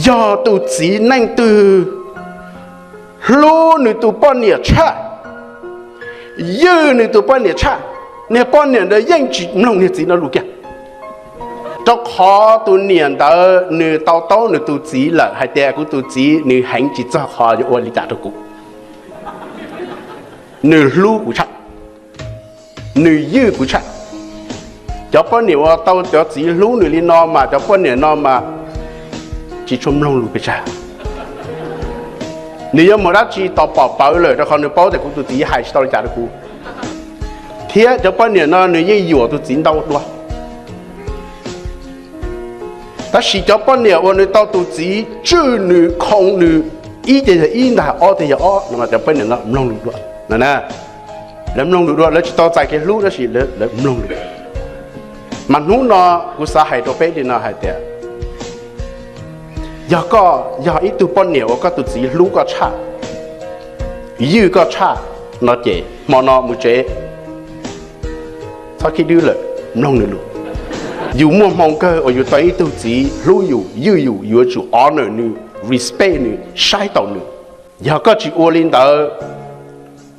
Yog tus txiv neej twg hlub nws tus poj niam tshaj, ywj nws tus poj niam tshaj, niag poj niam ntawd yeej tsis mloog niag txiv no lus kiag. Rau qhov tus niam ntawd nws tau taub nws tus txiv lawm hais tias kuv tus txiv nws heev tsis txog qhov yuav ua li cas rau kuv. Nws hlub kuv tshaj, nws ywj kuv tshaj. Cov poj niam uas tau cov txiv hlub nws li no mas cov poj niam no mas tsis tshua mloog lus pes tsawg. Nws yuav mus dab tsi tos pom pawv lawm rau qhov nws paub tias kuv tus txiv hais tsis tau li cas rau kuv. Thiab cov poj niam no nws yeej yuam tus txiv ntau dua. Tab sis cov poj niam uas nws tau tus txiv tswj nws, khoo nws, ib ces yog ib ntag, ob ces yog ob no mas cov poj niam no mloog lus dua. Lawv mloog lus dua, lawv tsis tau txais kev hlub tab sis lawv mloog lus. Mas hnub no kuv xav hais rau peb li no hais tias, yog koj yog ib tug poj niam uas koj tus txiv hlub koj tshaj, ywj koj tshaj no ces hmo no mus tsev, txhob khib dwb lawm, mloog nws lus. Yus muaj hmoo kawg uas yus tau ib tug txiv hlub yus, ywj yus, yuav tsum honor nws, respect nws, saib taus nws. Yog koj tsis ua li ntawd,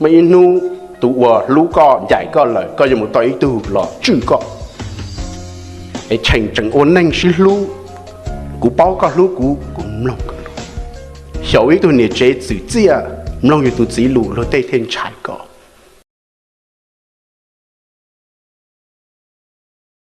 muaj ib hnub tus uas hlub koj ncaim koj lawm koj yuav mus tau ib tug los tswj koj. Es cheem tseem ua neej sib hlub. Kuv paub koj hlub kuv, kuv mloog koj lus. Xyaum ib tug niam tsev txwm txiaj, mloog yus tus txiv lus luag tej thiaj ntshai koj.